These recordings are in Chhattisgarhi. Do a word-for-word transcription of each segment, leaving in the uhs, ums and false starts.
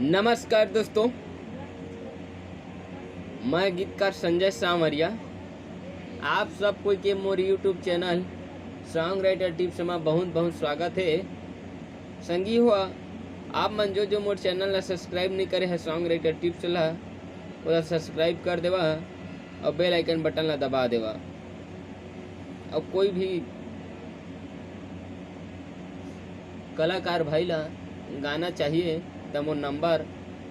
नमस्कार दोस्तों, मैं गीतकार संजय सांवरिया। आप सब कोई के मोर YouTube channel song writer tips में बहुत बहुत स्वागत है। संगी हो, आप मन जो जो मोर चैनल ला सब्सक्राइब नहीं करे है सॉन्ग राइटर टिप्स ला, ओला सब्सक्राइब कर देवा और बेल आइकन बटन ला दबा देवा। और कोई भी कलाकार भाई ला गाना चाहिए त मोर नंबर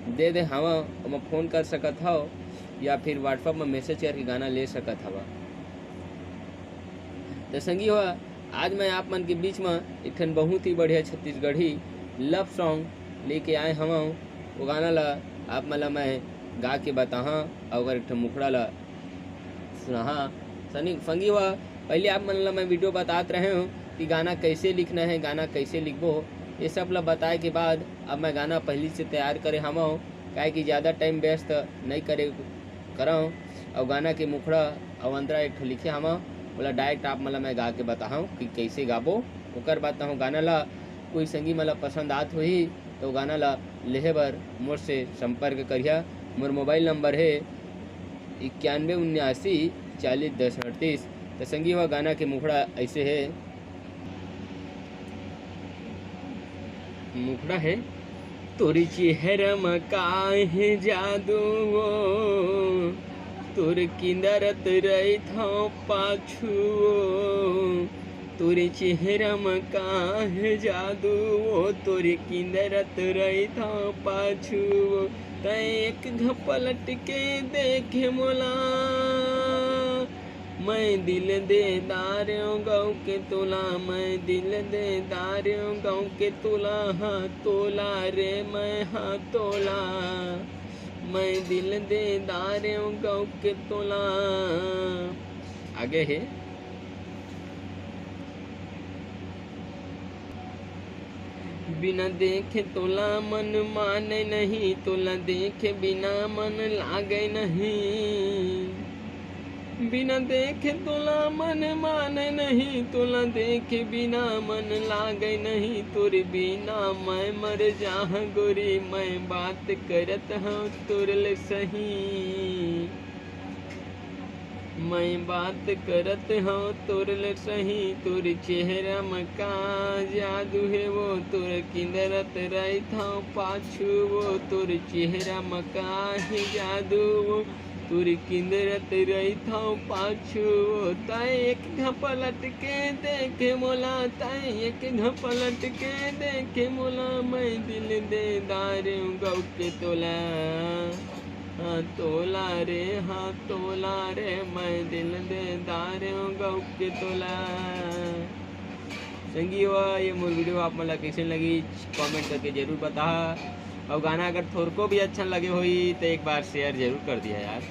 दे दे हवा, ओमा फ़ोन कर सकत हव या फिर WhatsApp में मैसेज करके गाना ले सकत हवा। तो संगी हो, आज मैं आप मन के बीच में एक ठन बहुत ही बढ़िया छत्तीसगढ़ी लव सॉन्ग लेके आए हवं। वो गाना ला आप मन ला मैं गा के बताहा और एक ठन मुखड़ा ला सुनाहा। सनी संगी हुआ, पहले आप मन ला मैं वीडियो बतात रहे हूँ कि गाना कैसे लिखना है, गाना कैसे लिखबो, ये सब ला बताए के बाद अब मैं गाना पहली से तैयार करे हवं, काहे कि ज़्यादा टाइम वेस्ट नहीं करे करव। और गाना के मुखड़ा और अंतरा एक ठो लिखे हवं, बोला डायरेक्ट आप मन ला मैं गा के बताहूँ कि कैसे गाबो। ओकर बाद कहूँ गाना ला कोई संगी मन ला पसंद आत होही तो गाना ला लेहे बर मोर से संपर्क करिहा। मोर मोबाइल नंबर है इक्यानवे उन्यासी चालीस दस अड़तीस। तो संगी हुआ गाना के मुखड़ा ऐसे है, मुखड़ा है। तोर चेहरा म का हे जादू ओ, तोर किंदरत रहिथव पाछू ओ, तोर चेहरा म का हे जादू ओ, तोर किंदरत रहिथव पाछू ओ। तैं एक घ पलट के देखे मोला, मैं दिल दे दारेव गौ के तोला, मैं दिल दे दारेव गौ के तोला, हाँ तोला रे, मैं हाँ तोला, मैं दिल दे दारेव गौ के तोला। आगे है। बिना देखे तोला मन माने नहीं, तोला देखे बिना मन लागे नहीं। बिना देखे तोला मन माने नहीं, तोला देखे बिना मन लागे नहीं। तोर बिना मैं मर जाह गोरी, मैं बात करत हूँ तोर ले सही। मैं बात करत हव तोर ले सही, तोर चेहरा म का जादू हे वो, तोर किंदरत रहिथव पाछू वो, तोर चेहरा म का हे जादू वो, तोर किंदरत रहिथव पाछू वो। तैं एक घ पलट के देखे मोला, तैं एक घ पलट के देखे मोला, मैं दिल दे दारेव गौ के तोला। हाँ तोला रे, हाँ तोला रे, मैं दिल दे दारेव गौ के तोला। संगी हुआ, ये मोर वीडियो आप मन ला कैसे लगी, कमेंट करके जरूर बताहा। और गाना अगर थोरको भी अच्छा लगे होई तो एक बार शेयर जरूर कर दिया यार।